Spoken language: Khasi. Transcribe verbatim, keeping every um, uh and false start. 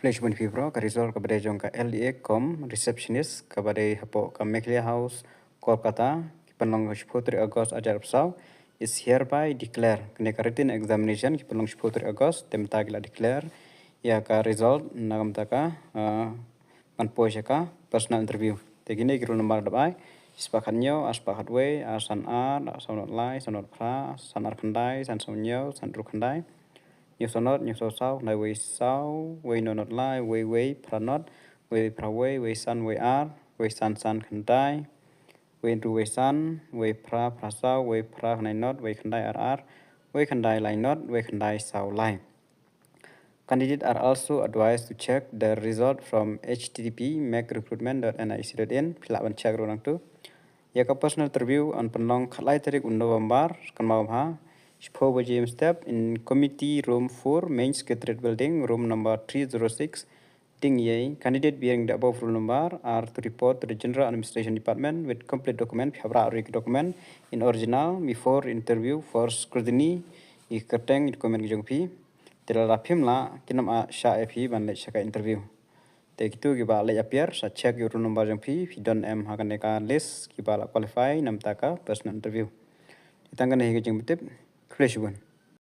Khublei shibun phi bro, ka result kaba dei jong ka L D A cum receptionist kaba dei hapoh ka Meghalaya House, Kolkata, ki pynlong ka shiphew tarik August arhajar arphew saw, is hereby declare. Kane ka written examination ki pynlong shiphew tarik August, te mynta ki la declare ïa ka result na ka bynta ka, ah, ban poi sha ka personal interview. Te kine ki roll number da bai, shispah khathynñiew, arspah khatwei, ar san ar, saw nod lai, saw nod phra, san ar khyndai, san saw hynñiew, san hynriew khyndai, hynñiew saw nod, hynñiew saw saw, khyndai wei saw, wei nod nod lai, wei wei phra nod, wei phra wei, wei san wei ar, wei san san khyndai, wei hynriew wei san, wei phra phra saw, wei phra khyndai nod, wei khyndai ar ar, wei khyndai lai nod, wei khyndai saw lai. Candidate are also advised to check the result from H T T P meg recruitment dot N I C dot in. Phi lah ban check ruh nangtu. Ïa ka personal interview yn pynlong khatlai tarik u November, kynmaw bha, shiphew baje mynstep in committee room four, main secretariat building, room number three zero six, Ding Yei. Candidate bearing the above roll number are to report to the General Administration Department with complete document, phi hap rah ruh ïa ki document in original before interview for scrutiny. Ïa ki kyrteng, ïa ki document ki jong phi. Te lada phim lah, kin ym shah ïa phi ban leit sha ka interview. Te kito kiba leit appear, sa check ïa u roll number jong phi, phi don em ha kane ka list kiba la qualify na ka bynta ka personal interview. Te tang kane hi ka jingpyntip. Khublei shibun.